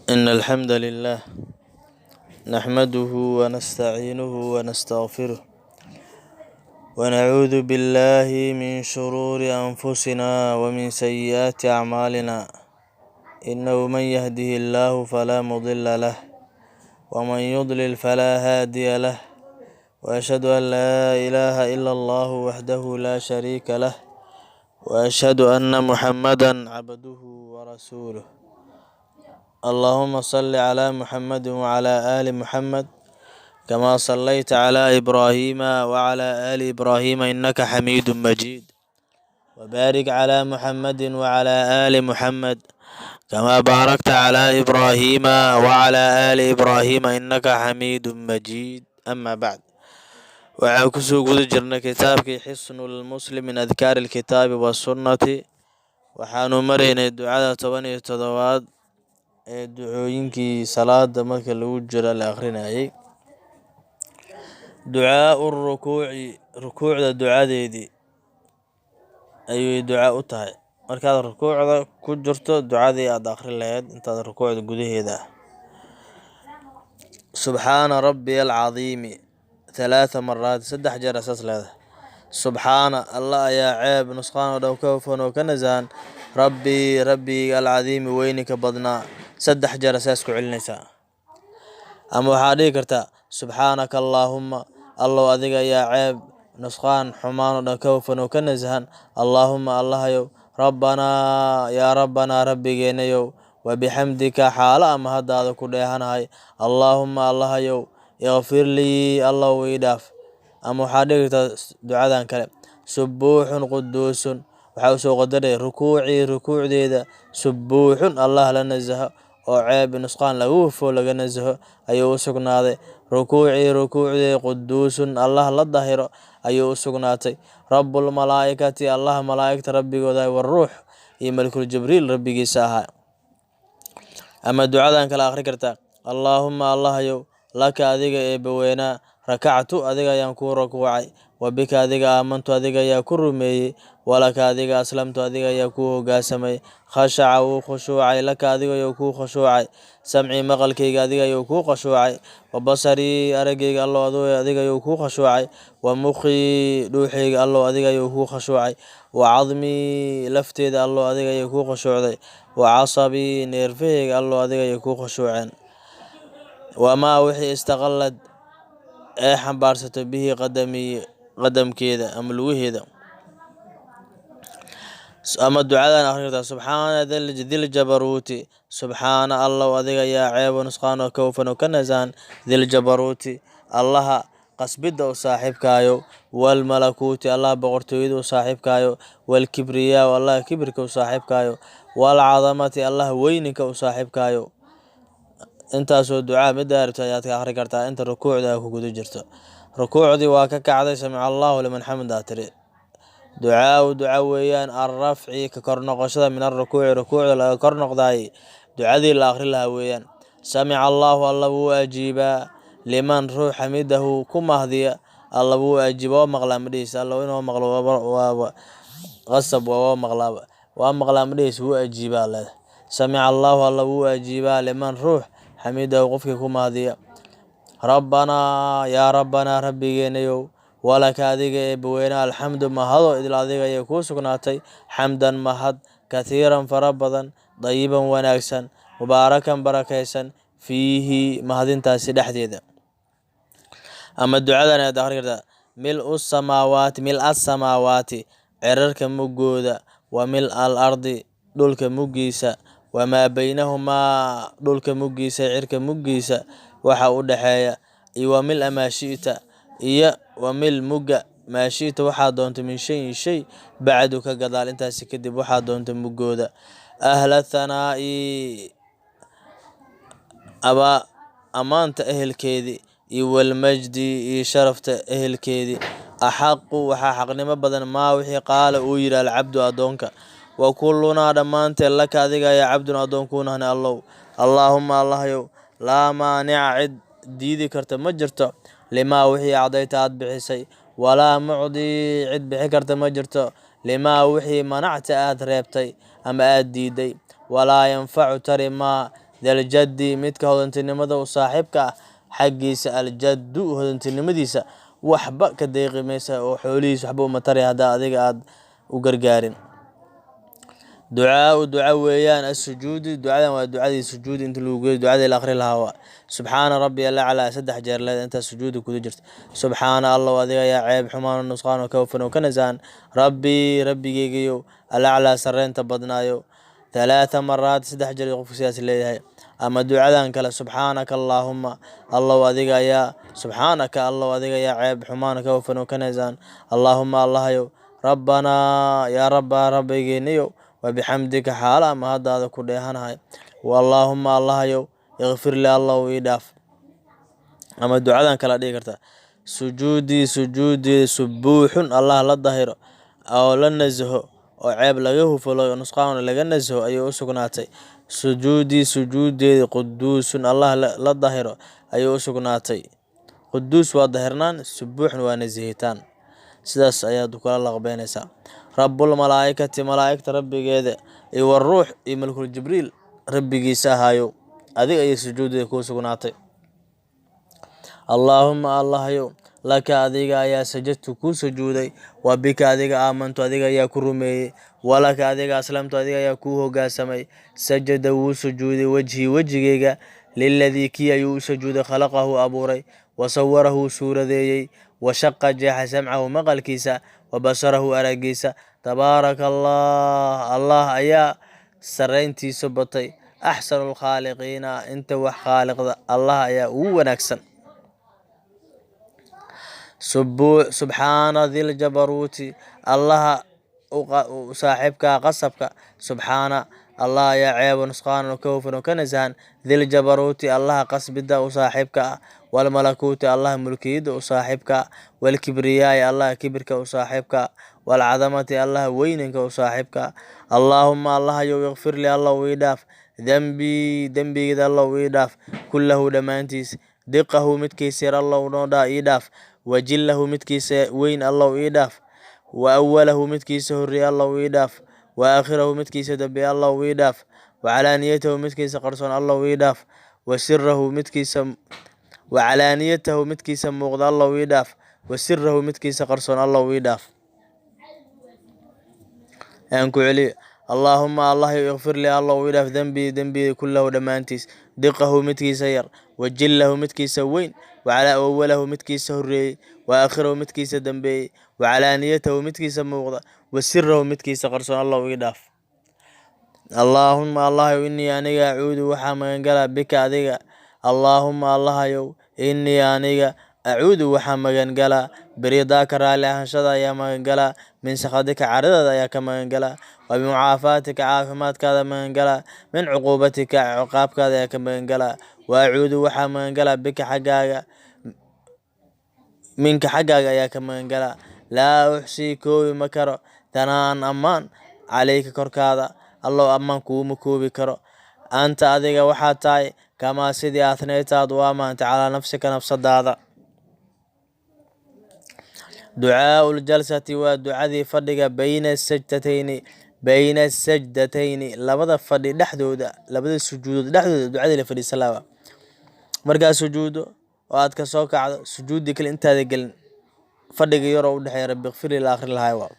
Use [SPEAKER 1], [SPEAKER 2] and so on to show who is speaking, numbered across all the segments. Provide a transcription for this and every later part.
[SPEAKER 1] إن الحمد لله نحمده ونستعينه ونستغفره ونعوذ بالله من شرور أنفسنا ومن سيئات أعمالنا، إنه من يهده الله فلا مضل له ومن يضلل فلا هادي له، وأشهد أن لا إله إلا الله وحده لا شريك له، وأشهد أن محمدا عبده ورسوله. اللهم صل على محمد وعلى آل محمد كما صليت على إبراهيم وعلى آل إبراهيم إنك حميد مجيد، وبارك على محمد وعلى آل محمد كما باركت على إبراهيم وعلى آل إبراهيم إنك حميد مجيد. أما بعد، waxaan kusoo guda jirnay kitaabkii Xisnulmuslim min adkaari alkitaabi wasunnati. Waxaanu maraynay ducada 17aad ee ducooyinkii salaada marka lagu jiro la akhrinayay, ducaau rukuuci, rukuucda ducadeedii ayay duca u tahay. Markaad rukuucda ku jirto, ducadii aad akhrin lahayd intaad rukuucda gudaheeda ah: subxaana rabbiya alcadiimi thalaatha maraat, 3 jeer asaas leedahay. Subxaana, Allah ayaa ceeb nusqaan oo dhan ka hufan oo ka nasahan, rabbii, rabbiga, alcadiimi, weyninka badnaa. 3 jeer asaas ku celinaysaa. Ama waxaad dhihi kartaa: subxaanaka allaahumma, Allow adiga ayaa ceeb, nusqaan, xumaan oo dhan ka hufan oo ka nasahan, allaahumma, Allahayow, rabbanaa, yaa rabbanaa, rabbigeenayow, wabixamdika, xaalo ama haddaada ku dheehanahay, allaahumma, Allahayow, ikfir lii, Allow ii dhaaf. Ama waxaad dhihi kartaa ducadan kale: subuuxun quduusun. Waxaa usoo qadaraya rukuucii, rukuucdeeda, subuuxun, Allah la nasaho oo ceeb nusqaan lagu hufo laga nasaho ayuu u sugnaaday, rukuucii, rukuucdeeda, quduusun, Allah la dahiro ayuu u sugnaatay, rabbulmalaa'ikati, Allah malaa'igta rabbigooda, waruux, iyo malakul Jibriil rabbigiisa ahaa. Ama ducadan kale akhri kartaa: allaahumma, Allahayow, laka, adiga Eebbaweynaa, rakactu, adiga ayaan kuu rukuucay, wa bika, adiga, aamantu, adiga ayaa ku rumeeyey, walaka, adiga, aslamtu, adiga ayaa kuu hoggaansamay, khashaca, wuu khushuucay, laka, adiga ayuu kuu khushuucay, samcii, maqalkayga, adiga ayuu kuu khushuucay, wa basarii, araggayga, Allow adiga ayuu kuu khushuucay, wa mukhii, dhuuxayga, Allow adiga ayuu kuu khushuucay, wa cadmii, lafteeda, Allow adiga ayay kuu khushuucday, wa casabii, neerfahayga, Allow adiga ayay kuu khushuuceen, wamaa wixii istaqallad, ee xambaarsato, bihi qadamii, qadamkeeda ama lugaheeda. Ama ducadan akhri kartaa: subxaana diljabaruuti, subxaana, Allow adiga ayaa ceebo nusqaan oo ka hufan oo ka nasahan, diljabaruuti, Allaha qasbidda u saaxiibkaayo, walmalakuuti, Allaha boqortooyada u saaxiibkaayo, walkibriyaa, Allaha kibirka u saaxiibkaayo, walcadamati, Allaha weyninka u saaxiibkaayo. Intaasoo ducaa midda rabto ayaad ka akhri kartaa inta rukuucda ku guda jirto. Rukuucdii waa ka kacday, samica Allahu liman xamidaa tiri. Ducaau, duca weeyaan, alrafci, ka kor noqoshada, min alrukuuci, rukuucda laga kor noqdaay, ducadii la akhri lahaa weeyaan. Samica Allahu, Alla wuu ajiibaa, liman, ruux, xamidahu, ku mahdiya, Alla wuu ajiiba, waa maqlaa ma dhihis. Alla inuu maqlo waaba qasab, waa maqlaaba, waa maqlaa ma dhihis, wuu ajiibaa leedahay. Samica Allahu, Alla wuu ajiibaa, liman, ruux, xamidahu, qofkii ku mahdiya. Rabbanaa, yaa rabbanaa, rabbigeenayow, walaka, adiga Eebbaweyne, alxamdu, mahado idil adiga ayay kuu sugnaatay, xamdan, mahad, kathiiran, fara badan, dayiban, wanaagsan, mubaarakan, barakaysan, fiihi, mahadintaasi dhexdeeda. Ama ducadan ayaad akhri kartaa: mil-u samaawaati, mil asamaawaati, cirarka muggooda, wa mil al ardi, dhulka muggiisa, wamaa baynahumaa, dhulka muggiisa, cirka muggiisa waxa u dhexeeya, iyo wa mil maa shi'ta, iyo wa mil, mugga, maa shi'ta, waxaa doonto, min shayin, shay, bacdu, ka gadaal, intaasi kadib waxaa doonto muggooda, ahla thanaa'i, abaa ammaanta ehelkeedii, iyo walmajdi, iyo sharafta ehelkeedii, axaqu, waxaa xaqnimo badan, maa wixii, qaala, uu yidhi, alcabdu, addoonka, wa kullunaa, dhammaanteen, laka, adiga ayaa, cabdun, addoon kuu nahna. Allow, allaahumma, Allahyow, laa maanica, cid diidi karta ma jirto, limaa wixii acdayta, aad bixisay, walaa mucdii, cid bixi karta ma jirto, limaa wixii, manacta, aad reebtay ama aad diiday, walaa yanfacu, tari maa. Daljaddi, midka hodantinimada u saaxiibka ah xaggiisa, aljaddu hodantinimadiisa waxba ka deeqi maysa, oo xoolihiisa waxba uma tari haddaa adiga aad u gargaarin. Ducaau duca weeyaan asujuudi. Ducadan waa ducadii sujuudi inta lagu geeyo ducadii la akhri lahaa. Waa subxaana rabbiya alaclaa, 3 jeer leeda intaa sujuudi kuda jirta. Subxaana, Allow adiga ayaa ceeb, xumaan, nusqaan oo ka hufan oo ka nasahan, rabbii, rabbigeygayow, alaclaa, sarreynta badnaayo, thalaatha maraat, 3 jeer qofku sidaas leeyahay. Ama ducadan kale, subxaanaka allaahuma, Allow adiga ayaa, subxaanaka, Allow adiga ayaa ceeb, xumaan ka hufan oo ka nasahan, allaahuma, Allahayow, rabbanaa, yaa rabbaa, rabbigeeniyow, wabixamdika, xaala ama haddaada ku dheehanahay, allaahuma, Allahayow, ikfir li, Allow ii dhaaf. Ama ducadan kala dhigi kartaa. Sujuudii, sujuudii, subuuxun, Allah la dahiro oo la nasaho oo ceeb laga hufalo, nusqaan laga nasaho ayay u sugnaatay. Sujuudii, sujuudeedi, quduusun, Allah la dahiro ayay u sugnaatay. Quduus waa dahirnaan, subuuxun waa nasihitaan. Sidaas ayaad kula laqbeynaysaa. Rabbul malaa'ikati, malaa'igta rabbigeeda, iyo waruux, iyo malkul Jibriil rabbigiisa ahaayo, adiga ayay sujuudeeda kuu sugnaatay. Allaahuma, Allahayow, laka, adiga ayaa, sajadtu, kuu sujuuday, wa bika, adiga, aamantu, adiga ayaa ku rumeeyey, walaka, adiga, aslamtu, adiga ayaa kuu hoggaansamay. Sajada, wuu sujuuday, wajhii, wejigayga, liladii, kii ayuu u sujuuday, khalaqahu, abuuray, wa sawarahu, suuradeeyey, wa shaqa, jeexay, samcahu, maqalkiisa, wa basarahu, araggiisa. Tabaaraka Allah, Allah ayaa sarreyntiisu batay, axsanu lkhaaliqiina, inta wax khaaliqda Allah ayaa ugu wanaagsan. Subxaana diljabaruuti, Allaha u saaxiibka qasabka. Subxaana, Allah ayaa ceebo, nusqaan ka hufan oo ka nasahan, diljabaruuti, Allaha qasbida u saaxiibka ah, walmalakuuti, Allaha mulkiyada u saaxiibka ah, walkibriyaai, Allaha kibirka u saaxiibka ah, walcadamati, Allaha weyninka u saaxiibka ah. Allaahuma, Allahayow, ikfir li, Allow ii dhaaf, dembii, dembigeeda Allow ii dhaaf, kullahu, dhammaantiis, diqahu, midkiisa yar Allow noo dhaa ii dhaaf, wajillahu, midkiisa weyn Allow ii dhaaf, wa awalahu, midkiisa horreeye Allow ii dhaaf, wa aakhirahu, midkiisa dambeeye Allow ii dhaaf, wacalaaniyatahu, midkiisa qarsoon Allow ii dhaaf, wa sirahu, midkiisa, wacalaaniyatahu, midkiisa muuqda Allow ii dhaaf, wa sirahu, midkiisa qarsoon Allow ii dhaaf. Aan ku celiyo. Allaahuma, Allahayow, ikfir li, Allow ii dhaaf, dembii, dembiga, kullahu, dhammaantiis, diqahu, midkiisa yar, wajillahu, midkiisa weyn, wacala awalahu, midkiisa horreeyey, wa aakhirahu, midkiisa dambeeyey, wacalaaniyatahu, midkiisa muuqda, wa sirahu, midkiisa qarsoon Allow ii dhaaf. Allaahuma, Allahayow, innii, aniga, acuudu, waxaa magangalaa, bika, adiga. Allaahuma, Allahayow, innii, aniga, acuudu, waxaa magangalaa, biridaaka, raalli ahaanshada ayaa magangalaa, min sakhatika, caradaada ayaa ka magangalaa, wa bimucaafaatika, caafimaadkaada magangalaa, min cuquubatika, ciqaabkaada ayaa ka magangalaa, wa acuudu, waxaa magangalaa, bika, xaggaaga, minka, xaggaaga ayaa ka magangalaa. Laa uxsii, koobi ma karo, thanaa'an, ammaan, calayka, korkaada, Allow ammaan kuuma koobi karo. Anta, adiga, waxaad tahay, kamaa, sidii, athnayta, aad u ammaantay, calaa nafsika, nafsadaada. Ducaau ljalsati waa ducadii fadhiga, bayna sajdatayni, bayna sajdatayni, labada fadhi dhexdooda, labada sujuudood dhexdooda ducadii la fadhiisan lahaa. Markaad sujuudo oo aad ka soo kacdo sujuuddii kale intaada gelin, fadhiga yaroo u dhexeeya, rabbi ighfirli la akhrin lahaa waa.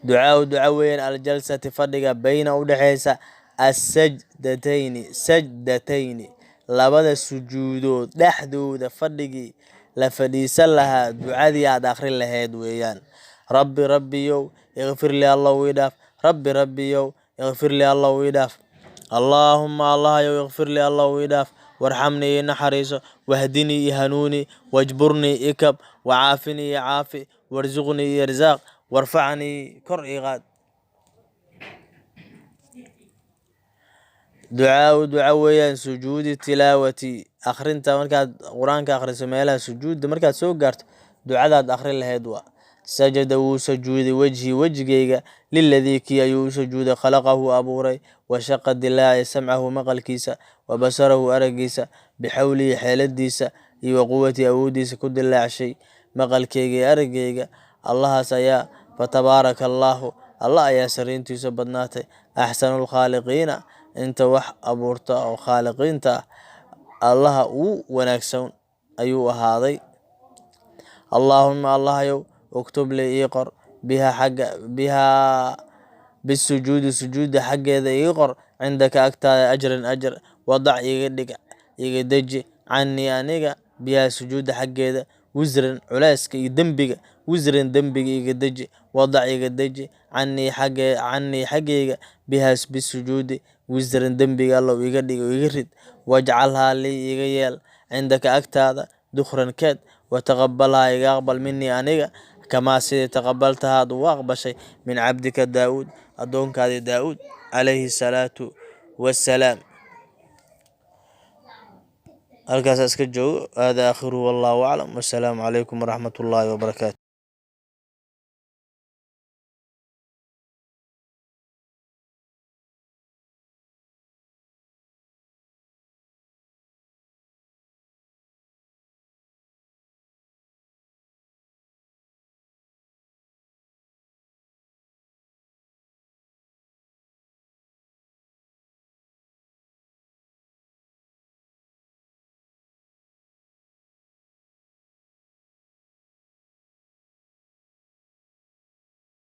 [SPEAKER 1] Ducaau duca weeyaan, aljalsati, fadhiga, bayna, u dhexeysa, asajdatayni, sajdatayni, labada sujuudood dhexdooda fadhigii la fadhiisan lahaa, ducadii aad akhrin lahayd weeyaan. Rabbi, rabbiyow, ikfir li, Allow ii dhaaf. Rabbi, rabbiyow, ikfir li, Allow ii dhaaf. Allaahuma, Allahayow, ikfir li, Allow ii dhaaf, warxamnii, ii naxariiso, wahdinii, i hanuuni, wajburnii, ikab, wacaafinii, i caafi, warsuqnii, i arsaaq, warfacnii, kor ii qaad. Ducaau duca weeyaan sujuudi tilaawati, akhrinta markaad Qur-aanka akhriso, meelaha sujuudda markaad soo gaarto ducadaad akhrin lahayd waa. Sajada, wuu sujuuday, wejhii, wejigayga, liladii, kii ayuu u sujuuday, khalaqahu, abuuray, washaqa, dilaacay, samcahu, maqalkiisa, wa basarahu, araggiisa, bixawlihi, xeeladiisa, iyo wa quwatii, awooddiisa ku dilaacshay maqalkayga iyo araggayga. Allahaas ayaa, fatabaaraka Allaahu, Allah ayaa sarreyntiisu badnaatay, axsanu lkhaaliqiina, Inta wax abuurta oo khaaliqiinta ah Allaha ugu wanaagsan ayuu ahaaday. Allaahuma, Allahayow, uktub lii, ii qor, biha, xagga, bihaa, bisujuudi, sujuudda xaggeeda iga qor, cindaka, agtaada, ajran, ajar. Wadac, iga dhig, iga deji, canii, aniga, bihaa, sujuudda xaggeeda, wisran, culayska iyo dembiga, wisran, dembiga iga deji. Wadac, iga deji, canii, xagge, canii, xaggeyga, bihaa, bisujuudi, wisran, dembiga Allow iga dhig, iga rid. Wajcalhaa lii, iga yeel, cindaka, agtaada, dukhran, keed. Wataqabalhaa, iga aqbal, minii, aniga, kamaa, sidii, taqabaltahaad ugu aqbashay, min cabdika Daa'uud, addoonkaadii Daa'uud calayhi salaatu wassalaam. Halkaas iska joogo. Hada aakhiruhu, wallahu aclam, wassalaamu calaykum waraxmat ullaahi wabarakaatu.